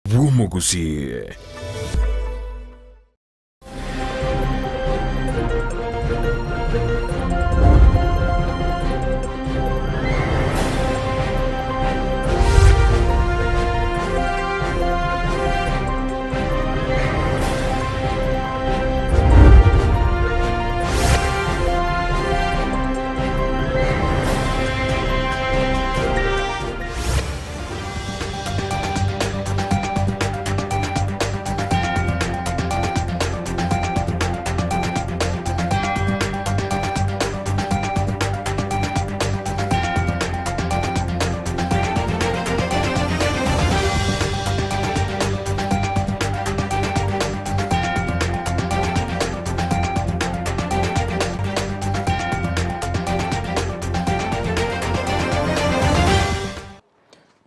Bw'omogusii.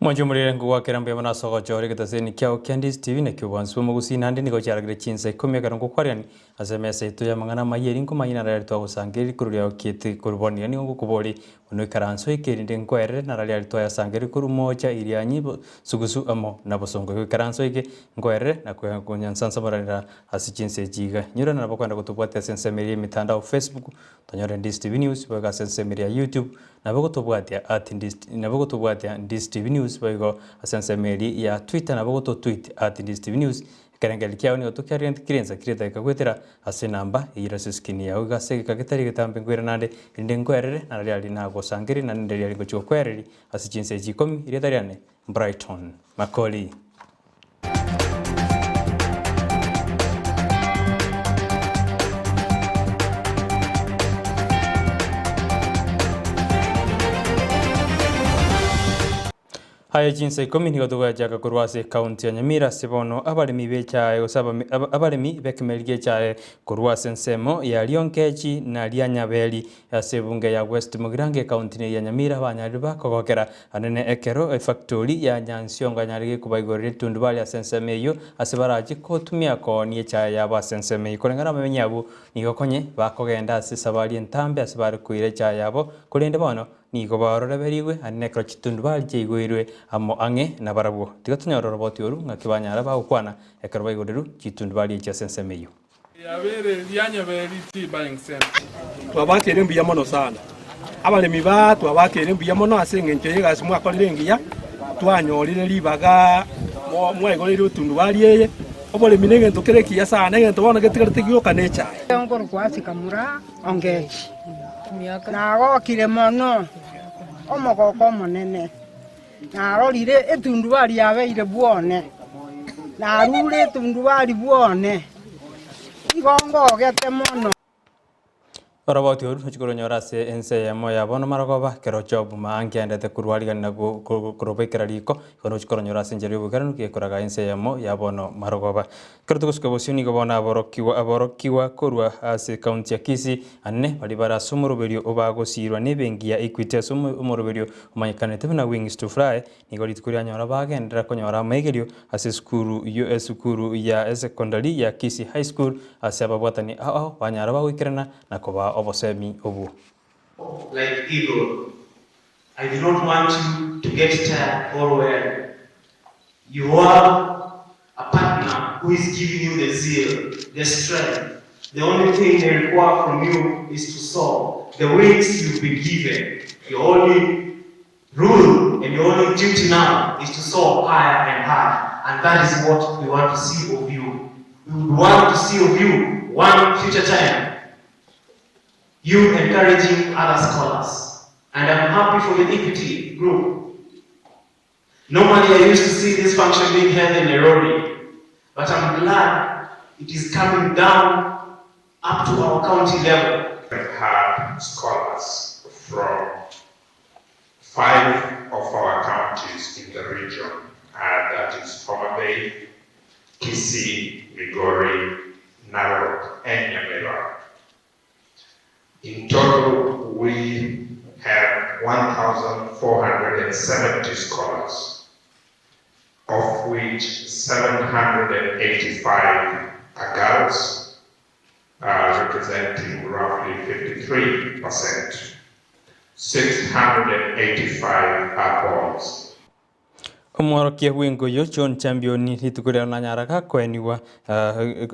Mwanche omorere nkogwakera mbuya mono ase ogochora egetaseni kiao kia Ndisi TV nakio obwansu bw'omogusii naende nigo chiaragire chinsa ikomi ekero ngokwarerani ase emesa yaito y'amang'ana amayia eri nkomanya naro aria twagosangereria korwa riao kiete korwa bono iga nigo ngokoboria buna oikaranse oike erinde nkwerere naro aria twayasangereria korwa moocha Irianyi sugusu amo na bosongo igo ikaranse oike nkwerere na konyansansamoranera ase chinsa echi iga. Nyora nabo kwenda gotobwatia ase ensemo eria y'emitandao Facebook tonyore Ndisi TV News boigo ase ensemo eria ya YouTube Nabo gotobwatia at Nabo gotobwatia Ndisi TV News boigo ase ensemo eria ya Twitter nabo goto tweet at Ndisi TV News Ekerengererio kiao nigo tokiarente kirensa kire edageka goetera ase enamba eyio ase eskrini yao iga ase egeka getari getambe nkoira nande erinde nkwerere na riria nagosangereria naende riria ngochia gokwereria ase chinsa echi ikomi erieta riane Brighton Makori. Aye chinsa ikomi nigo togochaka korwa ase ekaunti ya Nyamira ase bono abaremi b'echae gose abaremi b'ekemeri gi'echae korwa ase ensemo ya Rionkechi na Rianyaberi ase ebunge ya West Mugirango ekaunti eye ya Nyamira banyarire bakogokera anene ekero efactori ya Nyansiongo yanyarire kobaigorera etundubari ase ensemo eyio ase barache kotumia koonia echae yabo ase ensemo eyio. Koreng'ana abamenyi abwo nigo konye bakogenda ase esabari entambe ase bare koira echae yabo korende bono Nigo baororeberigwe aria nekero chitundubari chiaigoirwe amo ang'e nabarabwo. Tiga tonyore oroboti oru ng'aki banyara bagokwana ekero baigorerwe chitundubari echi ase ensemo eyio. Riabeire rianyaberi Tea Buying Centre. Twabakeire mbuya mono sana. Abaremi baa twabakeire mbuya mono ase engencho y'egasi mwakorire engiya, twanyorire ribaga mwaigoreire etundubari eye. Oboremi negento kere ekiya sana, egento bono getigarete gioka nechae. Nkorokwa ase Kamura Ongechi, nagokire mono omogoko omonene, narorire etundubari yabeire bwone, narure etundubari bwone, igo ngogete mono. Oroboti oru rochia koronyora ase ense eyemo ya bono marogoba, ekero Job maangi aendete korwa rigani na korobekera riko, igo rochia koronyora ase enchera y'oboikeranu gekoraga ense eyemo ya bono marogoba. Ekero togosuka bosio nigo bono aborokigwa aborokigwa korwa ase ekaunti ya Kisii anene baria bare ase omoroberio obagosiirwa nebenki ya Equity ase omoroberio omanyekanete buna Wings to Fly nigo rituko rianyora bagenderera konyora amaigerio ase esukuru esukuru ya esekondari ya Kisii High School ase ababwatani ao ao banyara bagoikerana na kobaa obosemi obwo. Like eagle I do not want you to get tired or weary You have a partner who is giving you the zeal, the strength. The only thing they require from you is to sow the wings you've been given. Your only rule and your only duty now is to soar higher and higher. And that is what we want to see of you. We would want to see of you one future time, you encouraging other scholars. And I'm happy for the Equity Group Normally I used to see this function being held in Nairobi, but I'm glad it is coming down up to our county level. We had scholars from 5 of our counties in the region, and that is Homa Bay, Kisii, Migori, Narok, and Nyamira. In total, we have 1,470 scholars, of which 785 are girls, representing roughly 53%. 685 are boys. Omworokia bw'engoyo John Champion rituko riaro nanyara gakoenigwa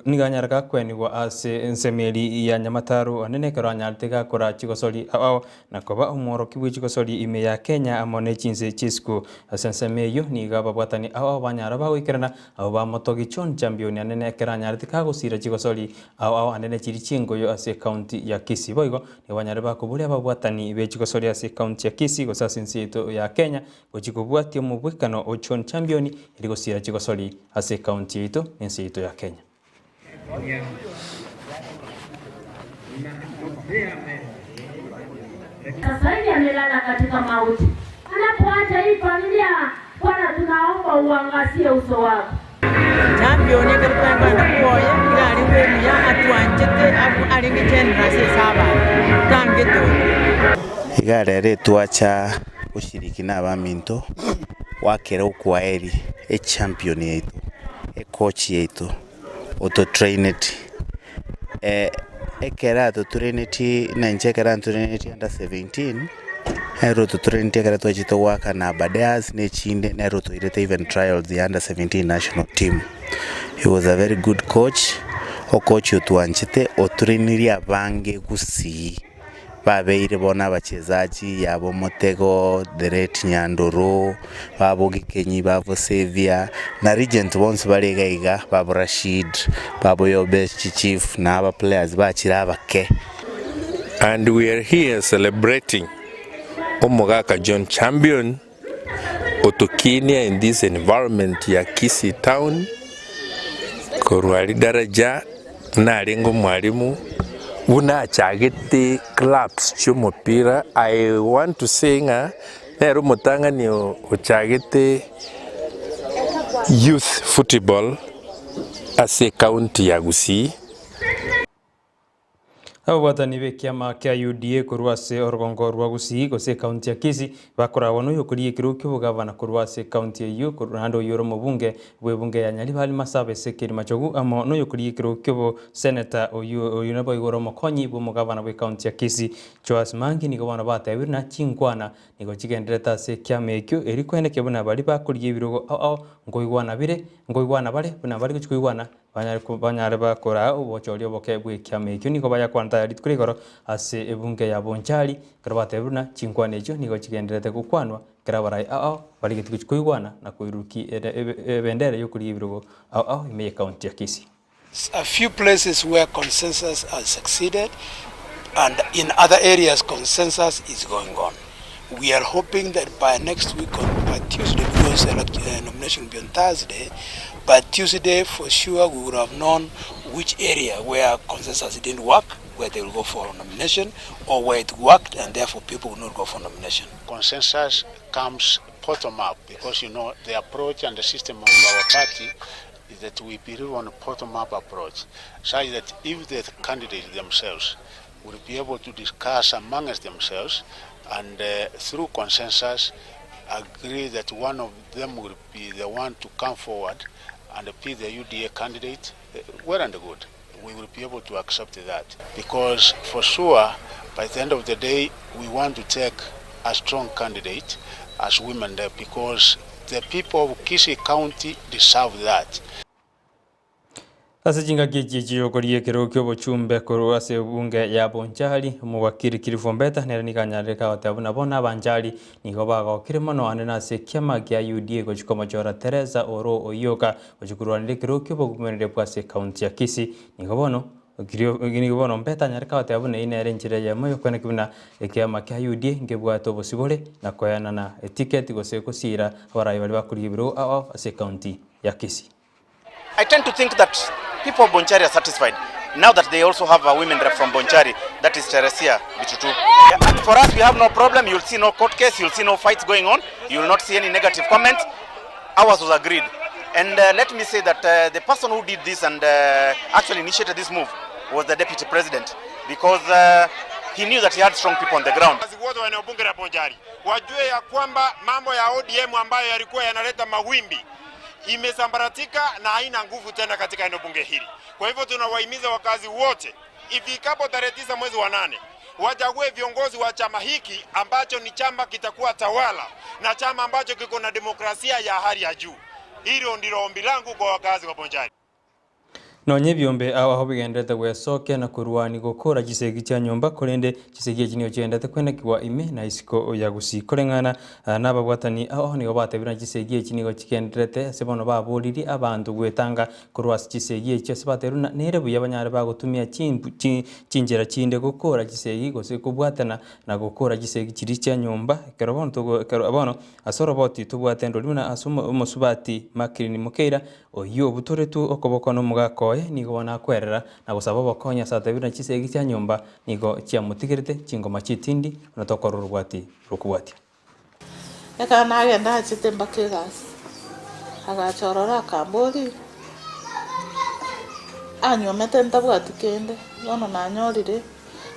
nigo anyara gakoenigwa ase ensemo eri ya Nyamataro anene ekero anyarete gakora chigosori ao ao na koba omworokia bwe chigosori ime ya Kenya amo ne chinse chi'esiko. Ase ensemo eyio nigo ababwatani ao ao banyara bagoikerana abwo bamotogi John Champion anene ekero anyarete kagosira chigosori ao ao anene chiri chi'engoyo ase ekaunti ya Kisii. Boigo nigo banyare bakoboria ababwatani be chigosori ase ekaunti ya Kisii gose ase ense yaito ya Kenya Gochia kobwatia omobwekano o John Champion eri gosiira chigosori ase ekaunti yaito na ense yaito ya Kenya. Sasa hivi amelala katika mauti. Anapoacha hii familia, Bwana, tunaomba uangazie uso wako. Champion ekero twakogenda kwoye, iga arenge omuya atwanchete abwo arenge generous ase abanto, tangete onde. Iga rero etwacha goshiriki na abaminto goakera okwaeri echampion yaito, ecoach yaito ototraineti ekero atotraineti na inche ekero antraineti under 17, nere ototraineti ekero twachete goaka na Aberdares na echinde nere otoirete even trials ya under 17 national team. He was a very good coach, ocoach otwanchete otrainirie abange gusii. Babeire bono abachesachi yabo Motego, the late Nyandoro, babo Gikenyi, babo Saviour, na Regent bonsi bare iga iga, babo Rashid, babo Yobesh Chief, na aba players bachire abake. And we are here celebrating Omogaka John Champion otokinia in this environment ya Kisii town korwa aria daraja buna arenge omwalimu buna achagete clubs chi'omopira. I want to say ng'a nere omotang'ani ochagete youth football ase ecounty ya Gusii. Ababwatani b'ekiama kia UDA korwa ase orogongo rwa Gusii gose ekaunti ya Kisii bakoragwa noyokorigia ekerogo ki'obogavana korwa ase ekaunti eyio naende oyio ore omobunge bw'ebunge ya Nyaribari Masaba Ezekiel Machogu amo noyokorigia ekerogo ki'oboseneta oyio oyio naboigo ore omokonyi bw'omogavana bw'ekaunti ya Kisii Joash Mangi nigo bono batebire na chinkwana nigo chigendererete ase ekiama ekio erio koenekia buna baria bakorigia ebirogo ao ao nkoigwana bire nkoigwana bare buna bare gochia koigwana Banyare banyare bakoraa obochori oboke bw'ekiama ekio nigo bayakwana tayari rituko rigoro ase ebunge ya Bonchari, ekero batebire buna chinkwana echio nigo chigendererete gokwanwa ekero abarai ao ao barigetie gochia koigwana na koirurukia ebendera y'okorigia ebirogo ao ao ime y'ecounty ya Kisii. A few places where consensus has succeeded and in other areas consensus is going on. We are hoping that by next week on by Tuesday because elect, nomination will be on Thursday, by Tuesday for sure we would have known which area where consensus didn't work, where they will go for nomination, or where it worked and therefore people will not go for nomination. Consensus comes bottom up because you know the approach and the system of our party is that we believe on a bottom up approach, such that if the candidates themselves will be able to discuss amongst themselves and through consensus agree that one of them will be the one to come forward and be the UDA candidate, well and good. We will be able to accept that because for sure by the end of the day we want to take a strong candidate as women there because the people of Kisii County deserve that. Ase chingaki echi chi'okoria ekerogo ki'obochumbe korwa ase ebunge ya Bonchari, omowakiri Cliff Ombeta nere nigo anyarire kagoteba buna bono abanchari nigo bagokire mono ande nase ekiama kia UDA gochia komochora Teresa Oroo Oyioka gochia korwanera ekerogo ki'obogomereri bwa ase ekaunti ya Kisii. Nigo bono nigo bono Ombeta anyare kagoteba buna eyio nere enchera eyemo y'okoeneki buna ekiama kia UDA nkebwate obosibore na koenana etiketi gose gosiira abarai baria bakorigia ebirogo ao ao ase ekaunti ya Kisii. I tend to think that people of Bonchari are satisfied now that they also have a women rep from Bonchari, that is Teresia Bitutu. Yeah, for us, we have no problem. You'll see no court case, you'll see no fights going on, you'll not see any negative comments. Ours was agreed. And let me say that the person who did this and actually initiated this move was the deputy president, because he knew that he had strong people on the ground. Wote wa eneo bunge la Bonchari wajue ya kwamba mambo ya ODM ambayo yalikuwa yanaleta mawimbi imesambaratika na haina nguvu tena katika eneo bunge hili. Kwa hivyo tunawahimiza wakazi wote ifikapo tarehe 9 mwezi wa 8 wachague viongozi wa chama hiki ambacho ni chama kitakuwa tawala na chama ambacho kiko na demokrasia ya hali ya juu. Hilo ndilo ombi langu kwa wakazi wa Bonchari. Nonye ebiombe ao ao bigenderete gwesokia na korwania gokora chisegi chia nyomba, korende chisegi echi nigo chigenderete kwenekigwa ime na isiko ya Gusii. Koreng'ana na ababwatani ao nigo batebire ng'a chisegi echi nigo chigendererete ase bono baboririe abanto gwetanga korwa ase chisegi echio ase batebirie buna nere buya banyare bagotumia chimbu chinchera chinde gokora chisegi gose kobwatana na gokora chisegi chiria chia nyomba. Ekero bono togo ekero bono ase oroboti tobwate ndori buna ase omosubati Makirini Mokeira Oyio obutoretwe okoboko nomogaka oye nigo bono akwerera na gosaba obokonyi ase atebire na chisegi chia nyomba nigo chiamotigerete chingoma chitindi buna tokorora orobwati rokobwatia. Ekero nagenda achete mpaka egasi, agacha ororo akamboria, anywomete ntabwati kende, bono nanyorire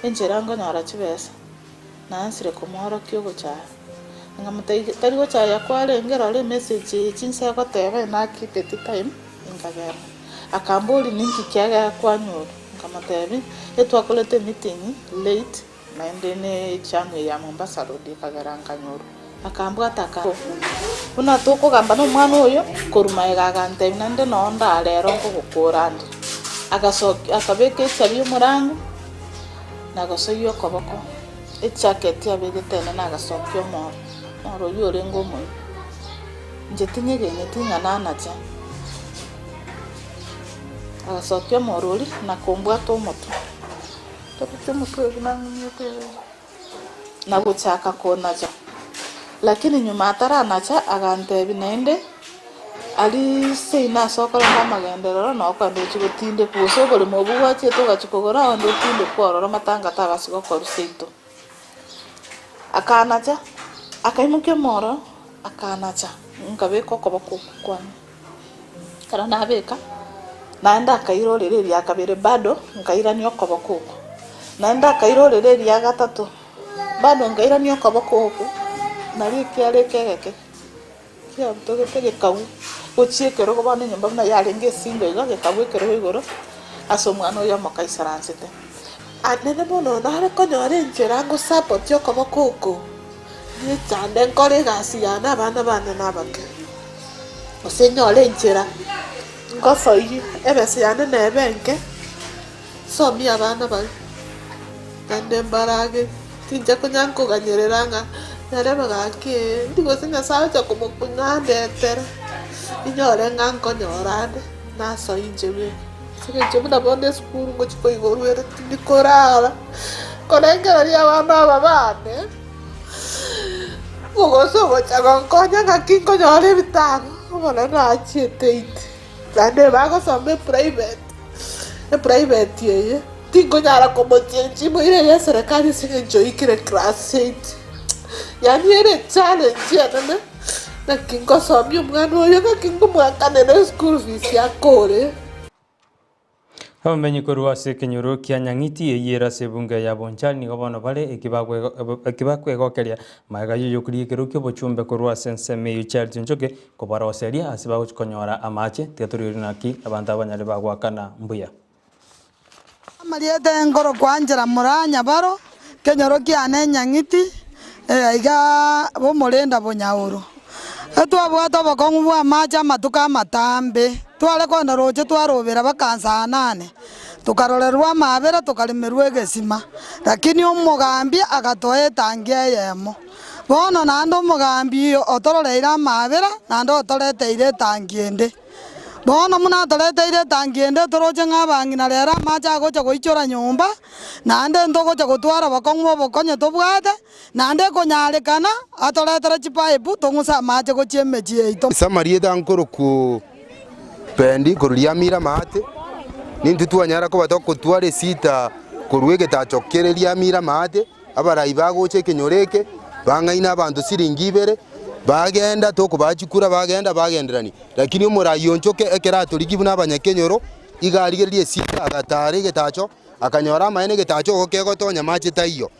enchera nkonyora chibesa, nansire komoorokia ogochaya. Nkamotebia tari gochaya kwarenge rora emessage eye chinsa egoteba enakipeti time, nkagenda. Akamboria ninki kiagera kwanyorwa, nkamotebia, etwakorete emeeting late naende ne ejam eye ya Mombasa road ekagera nkanyorwa. Akambwata aka buna tokogamba na omwana oyo, korwa magega agantebia naende noo ndarero nkogokora nde. Agasokia akabeka echabi omorango, na gosoyia okoboko. Ejacket abegete enene agasokia omoro, omoro oyio orenge omoyio. Inche tinyegeneti ng'a nanache. Agasokia omoro oria na kombwata omotwe, tabwati omotwe oyo buna ang'unyete iga, na gochaka konacha. Lakini nyuma ataranacha agantebia naende, aria seino ase okorenta amagenderero noo okogenda ochie gotindekwa gose oboremo obwo gwachiete ogachia kogora onde otindekwe ororo matanga tabasi gokorwa seito. Akanacha, akaimokia omoro, akanacha, nkabeka okoboko okwo kwane. Ekero nabeka, naende akairorera eria kabere bado nkairania okoboko okwo. Naende akairorera eria gatato, bado nkairania okoboko okwo, nario ekiara eke egeke. Kiabutogete gekagwa gochia ekerogo bono enyomba buna yarenge esingo iga gekagwa ekerogo igoro ase omwana oyo omoke aisaransete. Anene mono nare konyora enchera ngosapotie okoboko oko, nechande nkore egasi yane abana bane nabake, gose nyore enchera ngosoyie ebesa yane nebe enke, nsomie abana baria, naende mbarage, tincha konya nkoganyerera ng'a narebe gaki ndi gose Nyasaye ocha komokunya andetere, inyore ng'a nkonyora ande, nasoe inche bweka. Ase eng'encho buna bono esukuru ngochia koigorwa ere tindi korara, nkorengereria abana aba bane, gose ogocha gonkonya ng'aki nkonyora ebitabu, bono nachiete ite. Naende bagosoma eprivate, eprivate eye tinkonyara komochenchia moire eye eserekari ase eng'encho oikire class eight. Yaani ere echallenge enene, naki ngosomia omwana oyo ng'aki nkomoakanera eschool fees akore. Abamenyi korwa ase ekenyoro kia Nyang'iti eyio ere ase ebunge ya Bonchari nigo bono bare ekibakwegokeria magega y'oyokorigia ekerogo ki'obochumbe korwa ase ensemo eyio Charles Njoki kobaroseria ase bagochia konyora amache. Tiga torigererie naki abanto aba banyare bagoakana mbuya. Amarieta enkoro kwanchera moraa nyabaro, kenyoro kiane Nyang'iti, aiga bomorenda bonyaoro. Etwabwate obokong'u bw'amache amatuko amatambe, tware kogenda roche twarobera baka nsaa nane, tokarorerwa amaabera tokaremerwa egesima, lakini omogambi agatoa etangi eyemo. Bono naende omogambi otororeire amaabera, naende otoreteire etangi ende. Bono buna atoreteire etangi ende toroche ng'a abang'ina rero amache agocha goichora nyomba, naende ntogocha gotwara obokong'u obokonye tobwate, Naende ekonyarekana atoretere chipaipu tong'use amache gochia emechie yaito. Ase amarieta nkorokwa Pendi korwa riamire amaate, nintwe twanyara koba togotwara esita korwa egetacho kere riamire amaate, abarai bagocha ekenyoro eke, bang'aina abanto siringi ibere, bagenda tokobaa chikura bagenda bagenderania. Lakini omorai onchoke ekero atorigia buna abanyakenyoro, iga arigereria esita agatara egetacho, akanyora amaene egetacho ogo kegotonya amache taiyo.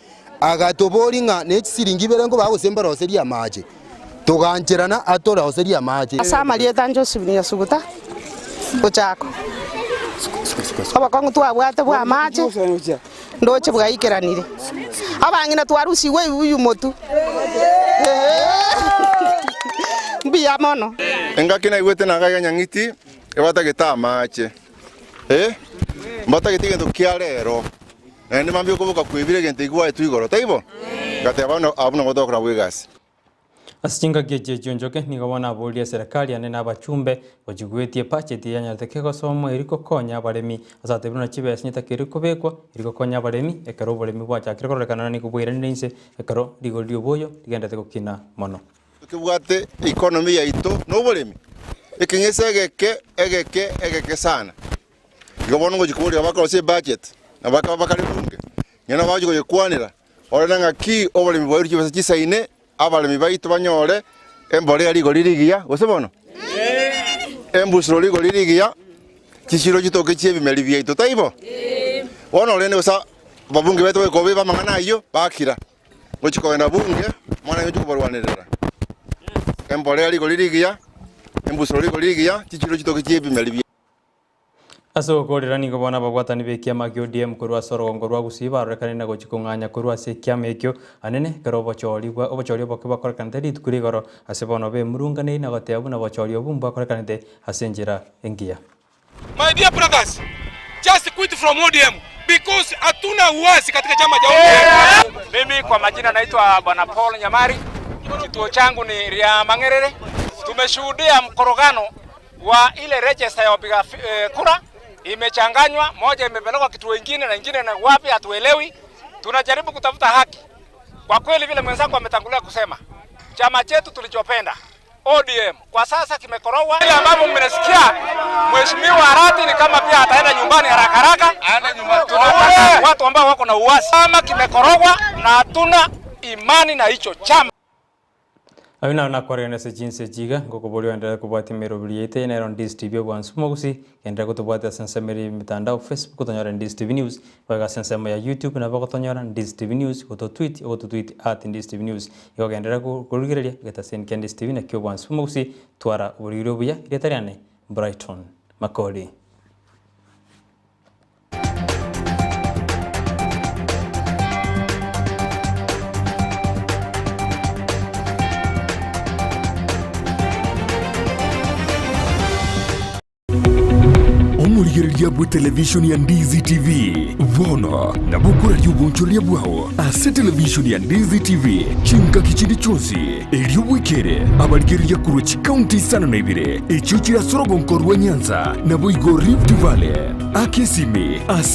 Agatoboria ng'a nechisiringi ibere nkobaa gose mbaroserie amache. Togancherana atoroserie amache. Ase amarieta a Josephine Nyasuguta gochaka obokong'u twabwate bw'amache. Ndoche bwaikeranire. Abang'ina twarusigwe ebibuyu motwe. Mbuya mono. Engaki naigwete nagaiga nyang'iti ebatagete amache, eh, mbatagete egento kia rero, naende mambia okoboka kwebire egento ekio gwaetwe igoro, taibo? Ngateba bono abwo nabo togokora abwo egasi. Ase chingaki echi echionchoke nigo bono aboririe eserekari ane na abachumbe gochigwetie ebudget yanyarete kegosomwa eri gokonya abaremi ase atebire buna chibesa nchitakeire kobekwa eri gokonya abaremi ekero oboremi bwachakire kororekana na nigo bwairanire inse ekero rigori rioboyo rigenderete gokina mono. Tobwate economy yaito na oboremi, ekeng'ese egeke egeke egeke sana. Igo bono ngochia koboria abakorosia ebudget na bakaba bakare bunge, ng'a nabagochia koyekwanera, orore ng'aki oboremi bwairwe chibesa chisaine, abaremi baito banyore embolea rigori rigiya, gose bono? Embusuro rigori rigiya, chishiro chitoke chi'ebimeri biaito, taibo? Bono rende gose ababunge baito goika obe b'amang'ana ayio, bakira. Ngochia kogenda bunge, omwana oye ngochia kobarwanerera. Embolea rigori rigiya, embusuro rigori rigiya, chichiro chitoke chi'ebimeri biaito. Ase ogokoorera nigo bono ababwatani b'ekiama kia ODM korwa ase orogongo rwa Gusii barorekanire na gochia kong'anya korwa ase ekiama ekio anene ekero obochori bwa obochori oboke bwakorekanete rituko rigoro ase bono bemurunganeiri na goteba buna obochori obwo mbwakorekanete ase enchera engiya. My dear brothers, just quit from ODM because hatuna uasi katika chama cha ODM. Mimi kwa majina naitwa Bwana Paul Nyamari, kituo changu ni Riamang'erere. Tumeshuhudia mkorogano wa ile register ya wapiga eh, kura imechanganywa, moja imepelekwa kituo ingine na ingine na wapi hatuelewi. Tunajaribu kutafuta haki. Kwa kweli, vile mwenzangu ametangulia kusema, chama chetu tulichopenda ODM kwa sasa kimekorogwa. Ile ambapo mmenisikia Mheshimiwa Arati ni kama pia ataenda nyumbani haraka haraka. Tunataka watu ambao wako na uasi. Chama kimekorogwa na hatuna imani na hicho chama. Ayio naro nakwarerania ase chinse echi iga, ngokoboria oenderere kobwatia emeroberi yaito eye nero Ndizi TV obwansu mogusi, genderera gotobwatia ase ensemo ere y'emitandao Facebook otonyore Ndizi TV News, boigo ase ensemo ya YouTube nabo ogotonyora Ndizi TV News, gototweet ogototweet at Ndizi TV News. Igo genderera korigereria egetaseni kia Ndizi TV nakio obwansu mogusi, twara oboriri obuya, erieta riane Brighton Makori. Omorigereria bw'etelevishoni ya Ndizi TV bono nabo okoraria obonchoreria bwao ase televishoni ya Ndizi TV chingaki chinde chionsi, erio bwekere abarigereria korwa chikaunti isano na ibere echio chire ase orogonko rwa Nyanza naboigo Rift Valley. Aka esimi ase.